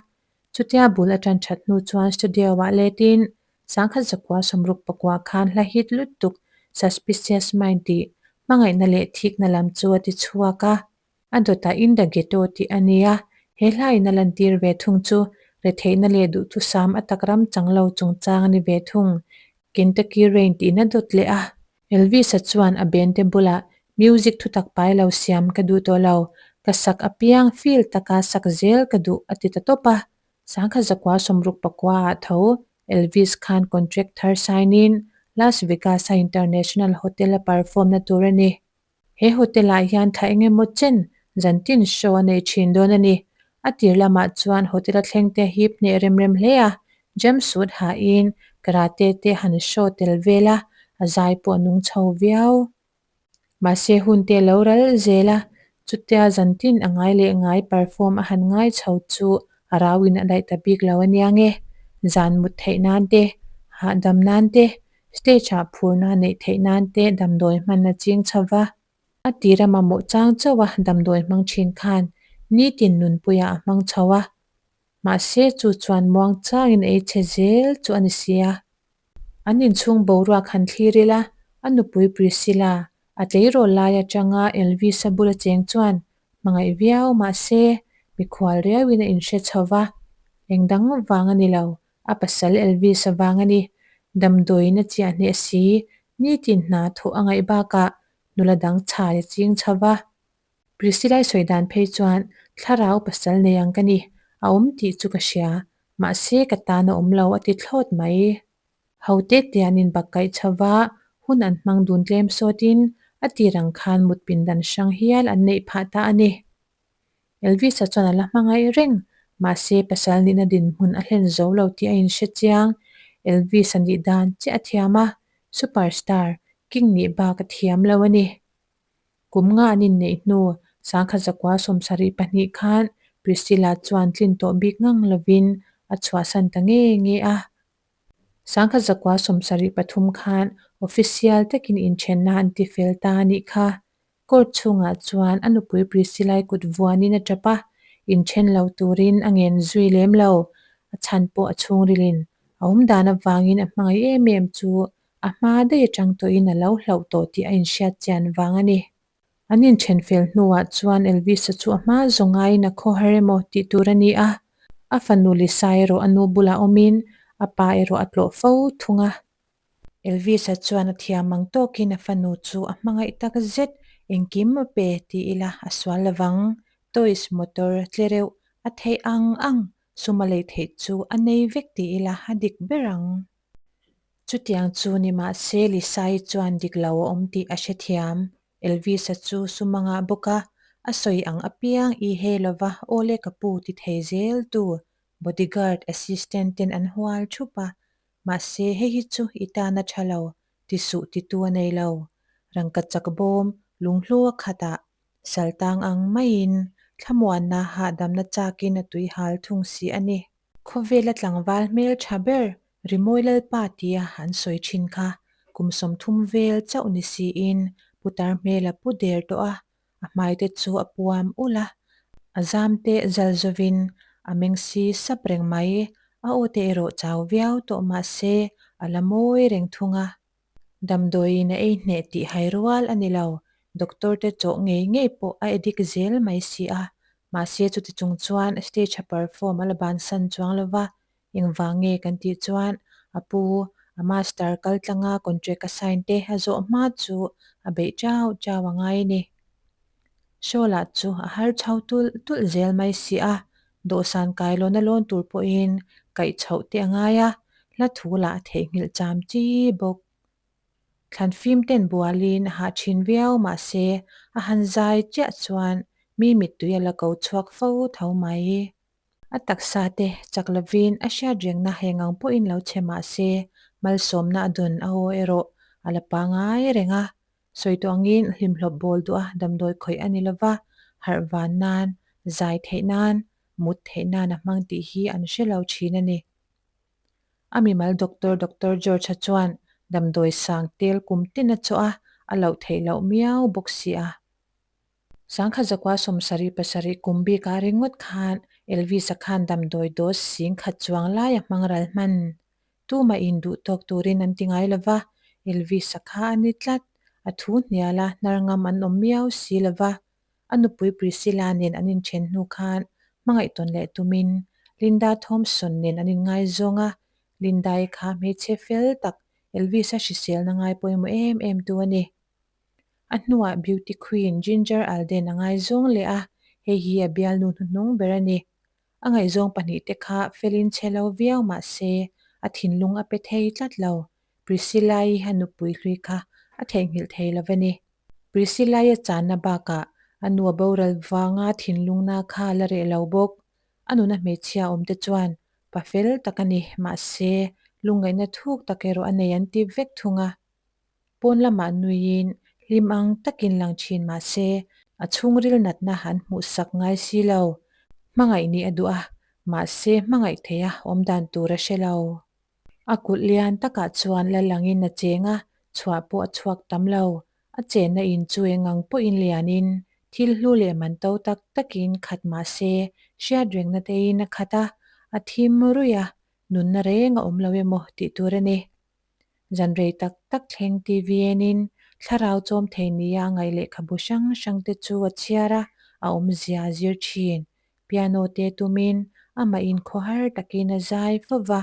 Chutia bul a tan that hnu chuan studio-ah letin 1964 khan hla hit lutuk Suspicious Mind tih hmangaihna leh thikna lam chu a ti chhuak a. A dawtah In the Ghetto tih a nia, he hlain a lantir ve thung chu retheihna leh duhthusam a tak ram chang lo chungchang a ni ve thung. Kentucky Rain tiin a dawt leh a. Elvis-a chuan a band te bulah music thutak pai lo siam ka duh tawh lo, ka sak apiang feel taka sak zel ka duh a ti ta tawp a. 1969 ah tho Elvis khan contract thar sign in Las Vegas-a International Hotel a perform na tur a ni. He hotel ah hian thla eng emaw chen zantin show a nei thin dawn a ni. A tir lamah chuan hotel a thleng te hip hneh rem rem hle a, jumpsuit hain karate te han show tel vel a, a zai pawh a nung chho viau. Mahse hun te a lo ral zel a, chutia zantin a ngai leh ngai perform a han ngai chho chu a rauin a daih ta bik lo a nia nge. Zan mut theih nan te, hahdam nan te, Stage-ah phurna neih theih nan te damdawi hman a ching chho va, a tira mamawh chang chauh a damdawi hmang thin khan nitin nunpuiah a hmang chho a. Mahse chu chuan muang changin ei chhe zel chu a ni si a. An inchhung boruak han thlir ila, a nupui Priscilla, a tleirawl lai atanga Elvis-a bula cheng chuan hmangaih viau mahse mikhual riauin a inhre chho va, engdang vang a ni lo, A pasal Elvis avang a ni. Damdawiin a chiah hneh si, nitin hna thawh a ngaih bakah nula dang chhai a ching chho va. Priscilla-i sawi dan phei chuan thlarau pasal nei ang ka ni, a awm tih chu ka hria, mahse ka tan a awm lo a ti thlawt mai. Ho te te an inbakkaih chho va, hun an hmang dun tlem sawtin a tir ang khan mut pindan hrang hial an neih phah ta a ni. Elvis-a chuan a la hmangaih reng, mahse pasal nihna dinhmun a hlen zo lo tih a inhre chiang. Elvis-a nih dan chiah a thiam a, superstar, king nih bak a thiam lo a ni. Kum nga an inneih hnu, 1972 khan Priscilla chuan tlin tawh bik ngang lovin a chhuahsan ta nge nge a. 1973 khan official takin inthenna an tifel ta a nih kha. Court chhungah chuan a nupui Priscilla-i kut vuanin a tap a, inthen lo turin a ngen zui lem lo. A chhan pawh a chhungrilin a awm dan avangin a hmangaih em em chu a hma daih atang tawhin a lo hlauh tawh tih a inhriat chian vang a ni. An inthen fel hnuah chuan Elvis-a chu a hma zawng aiin a khawhar emaw tih tur a ni a, a fanu Lisa erawh a nu bulah awmin a pa erawh a tlawh fo thung a. Elvis-a chuan a thiam ang tawkin a fanu chu a hmangaih tak zet, engkim a pe ti ila a sual lovang. Toys motor tlereuh a theih ang ang sum a lei theih chu a nei vek ti ila a dik ber ang. Chutiang chu ni mahse Lisa-i chuan dik lo a awm tih a hrethiam. Elvis-a chu sum a ngah bawk a, a sawi ang apiang i he lova aw le ka pu ti thei zel tu bodyguard assistant ten an hual thup a, Mahse, hei hi chu i tan a tha lo, ti suh titu a nei lo. Rangka chak bawm, lunghlu a khat ah, saltang ang maiin, thlamuanna hahdamna chakin a tui hal thung si a ni. Khawvela tlangval hmel tha ber Rimawi Lalpa tia an sawi thin kha kum 30 vel chauh ni siin putar hmel a pu der tawh a, A hmaite chu a puam ulh a, a zam te zal zovin a meng si sap reng mai. A aw te erawh chau viau tawh mah se a la mawi reng thung a. Damdawiin a ei hneh tih hai rual a ni lo, doctor te chawh ngei ngei pawh a edik zel mai si a. Mahse chuti chung chuan stage a perform a la bansan chuang lo va, engvang nge kan tih chuan a pu, a master kal tlanga contract a sign te a zawh hma chu a beih chau chau a ngai a ni. Show lah chu a har chho tulh tulh zel mai si a, dawhsan kailawna lawn tur pawhin kaih chhoh te a ngai a, hla thu lah a theihnghilh cham chi bawk. Thlan fim ten bualin a hah thin viau mahse a han zai chiah chuan mi mittui a la ko chhuak fo tho mai. A taksa te chak lovin a hriat rengna heng ang pawhin lo chhe mahse malsawmna a dawn a aw erawh a la pangai reng a. Sawi tawh angin hlimhlawp bawl duh a damdawi khawih a ni lova, harh van nan, zai theih nan, mut theih nan a hmang tih hi an hre lo thin a ni. A mimal doctor Doctor George-a chuan damdawi sang tel kum tin a chawh a, a loh theih loh miau bawk si a. Sangkha zakua 77 kum bikah ringawt khan Elvis-a khan damdawi dose sing khat chuang lai a hmang ral hman. Tumah in duh tawk turin an ti ngai lova, Elvis-a kha a ni tlat. A thu hnial a, hnar ngam an awm miau si lova. A nupui Priscilla nen an inthen hnu khan hmangaih tawn leh tumin Linda Thompson nen an inngaizawng a, Linda-i kha hmeichhe fel tak Elvis-a hriselna ngai pawimawh em em tu a ni. A hnuah beauty queen Ginger Alden a ngaizawng leh a, hei hi a bialnu hnuhnung ber a ni. A ngaihzawng pahnihte kha felin chhe lo viau mah se a thinlung a pe thei tlat lo. Priscilla-i a nupui hlui kha a theihnghilh thei lo a ni. Priscilla-i a channa bakah a nu a boral vanga thinlungna kha a la reh lo bawk. A nuna hmeichhia awmte chuan pa fel tak a ni, mahse lungngaihna thuk tak erawh a nei an ti vek thung a. Pawn lamah nuiin hlim ang takin lang thin mah se, a chhungril natna an hmuhsak ngai si lo. Hmangaih nih a duh a, mahse hmangaih theia awm dan tur a hre lo. A kulh lian takah chuan la langin a cheng a, chhuah pawh a chhuak tam lo. A chenna in chu eng ang pawhin lianin, thil hlu leh man to tak takin khat mah se, hriat rengna tein a khat a, a thim ruih a, nunna reng a awm lo emaw tih tur a ni. Zan rei tak tak thleng TVN-in thlarau chawm thei nia a ngaih lehkhabu hrang hrang te chu a chhiar a, a awmzia a zir thin. Piano te tumin amah inkhawhar takin a zai fo va.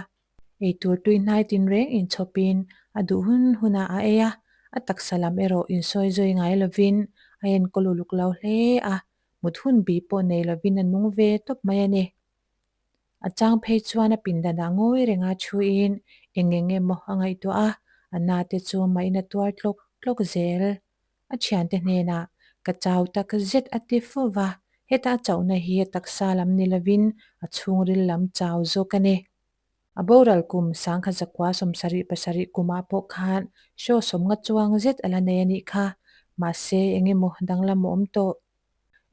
Eitur tui hnai tinreng inchhawpin a duh hun hunah a ei a, a taksa lam erawh insawi zui ngai lovin a enkawl uluk lo hle a, mut hun bi pawh nei lovin a nung ve tawp mai a ni. A chang phei chuan a pindanah ngawi renga thuin eng eng emaw a ngaihtuah a, a na te chu mahin a tuar tlawk tlawk zel. A thiante hnenah, Ka chau tak zet a ti fo va, heta a chauhna hi a taksa lam ni lovin a chhungril lam chau zawk a ni. A boral kum sangkhat zakua 77 kumah pawh khan show sawmnga chuang zet a la nei a nih kha, mahse eng emaw danglam a awm tawh.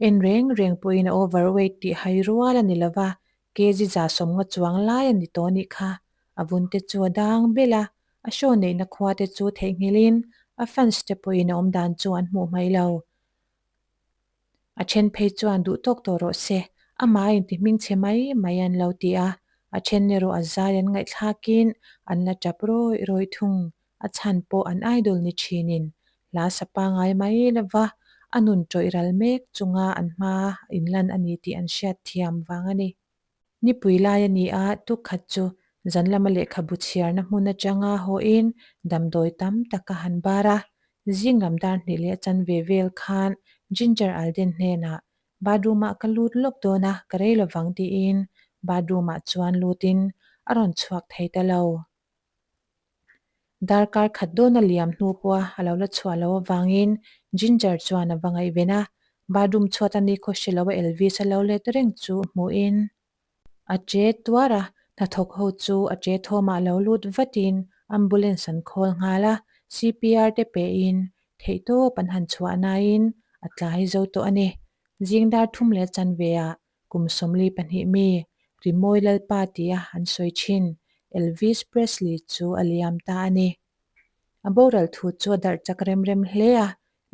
En reng reng pawhin a overweight tih hai rual a ni lova, kg 150 chuang lai a ni tawh nih kha. A vun te chu a dang bel a, a show neihna khua te chu theihnghilhin a fans te pawhin a awmdan chu an hmuh hmaih lo. A then phei chuan duh tawk tawh rawh se, amah a inti hmingchhe mai mai an lo ti a, a then erawh a zai an ngaihthlakin an la tap rawih rawih thung. A chhan pawh an idol ni thinin hla sa pangai mai lova a nun tawih ral mek chunga an hma inlan a ni tih an hriat thiam vang a ni. Nipui lai a ni a, tukkhat chu zan lama lehkhabu chhiarna hmun atanga hawhin damdawi tam tak a han bar a. Zing lam dar hnih leh a chanve vel khan Ginger Alden hnenah Bathroom-ah ka lut lawk dawn a, ka rei lovang tiin bathroom-ah chuan lutin a rawn chhuak thei ta lo. Darkar khat dawn a liam hnu pawha a lo la chhuah loh avangin Ginger chuan a va ngaihven a, bathroom chhuat a ni khaw hre lo a Elvis a lo let reng chu hmuhin a che tuar a, hnathawk ho chu a che thawmah lo lut vatin ambulance an call nghal a, CPR te pehin theihtawp an han chhuah nain a tlai zo tawh a ni. Zing dar thum leh chanve ah Kum 42 mi, Rimawi Lalpa tia an sawi thin, Elvis Presley chu a liam ta a ni. A boral thu chu a darh chak rem rem hle a,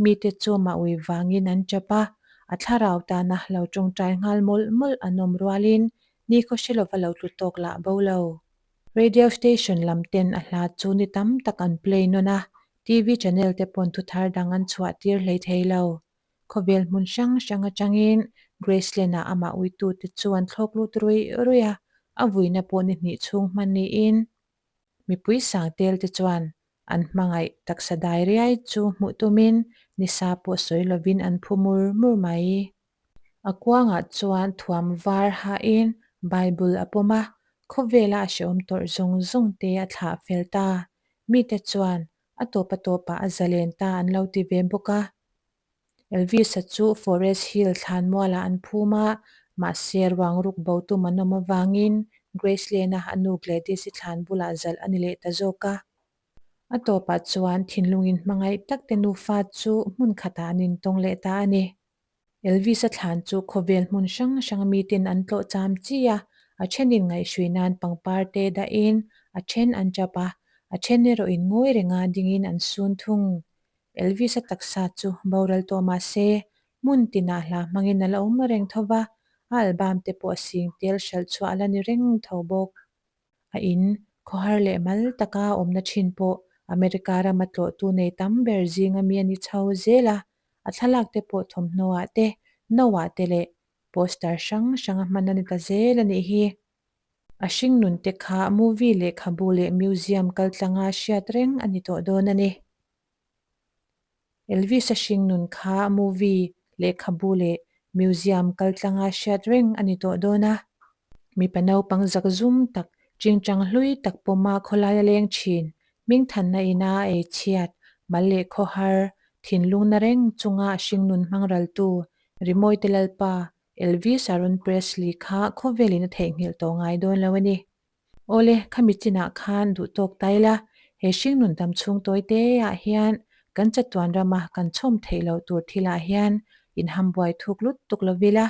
mite chu mah ui vangin an tap a, a thlarau tana lo tawngtai nghal mawlh mawlh an awm rualin nikhaw hre lova lo tlu tawk lah bo lo. Radio station lam ten a hla chu ni tam tak an play nawn a, TV channel te pawn thuthar dang an chhuah tir hlei thei lo. Khawvel hmun hrang hrang atangin Graceland-ah amah uitute chu an thlawk lut ruih ruih a, a vuina pawh ni hnih chhung hman niin mipui sang tel te chuan an hmangaih taksa dai riai chu hmuh tumin nisa pawh sawi lovin an phu mur mur mai. A kuangah chuan thuam var hain Bible a pawm a, khawvela a hrehawm tawrh zawng zawng te a thlah fel ta. Mite chuan a tawp a tawpah a zalen ta an lo ti ve bawk a. Elvis-a chu Forest Hill thlanmualah an phum a, mahse ruang ruk bo tum an awm avangin Graceland-a a nu Gladys-i thlan bulah zalh a ni leh ta zawk a. A tawpah chuan thinlungin hmangaih tak te nufa chu hmun khatah an intawng leh ta a ni. Elvis-a thlan chu khawvel hmun hrang hrang miten an tlawh cham chi a, a thenin ngaihhrui nan pangpar te dahin a then an tap a, a then erawhin ngawi renga dingin an sun thung. Elvis-a taksa chu boral tawh mah se, hmun tinah hla hmangin a la awm reng tho va, a album te pawh a sing tel hralh chhuah a la ni reng tho bawk. A in khawhar leh mal taka awmna thin pawh America rama tlawhtu nei tam ber zinga mi a ni chho zel a, a thlalak te pawh thawmhnaw ah te, no ah te leh poster hrang hrang a hman a ni ta zel a nih hi. A hringnun te kha movie lehkhabu leh museum kaltlanga hriat reng a ni tawh dawn a ni. Elvis-a hringnun kha movie, lehkhabu leh museum kaltlanga hriat reng a ni tawh dawn a. Mipa naupang zakzum tak, chingchang hlui tak pawma khawlai a leng thin, hmingthanna ina a ei chhiat, mal leh khawhar, thinlungna reng chunga a hringnun hmang raltu, Rimawite Lalpa, Elvis Aaron Presley kha khawvelin a theihnghilh tawh ngai dawn lo a ni. Awle, khami chinah khan duh tawk ta ila, he hringnun dam chhung tawi te ah hian kan chatuan rama kan chhawm theih loh tur thilah hian inhambuai thuk lut tuk lo ila,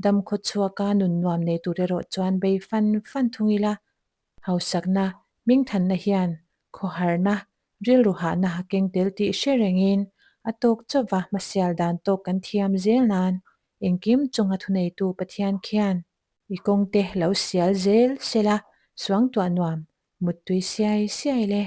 dam khaw chhuaka nun nuam nei tur erawh chuan bei fan fan thung ila, hausakna, hmingthanna hian khawharna, rilru hahna a keng tel tih hre rengin a tawk chauva hmasial dan tawk kan thiam zel nan engkim chunga thuneitu Pathian khian I kawngte lo sial zel sela, suangtuah nuam, muttui siai siai le.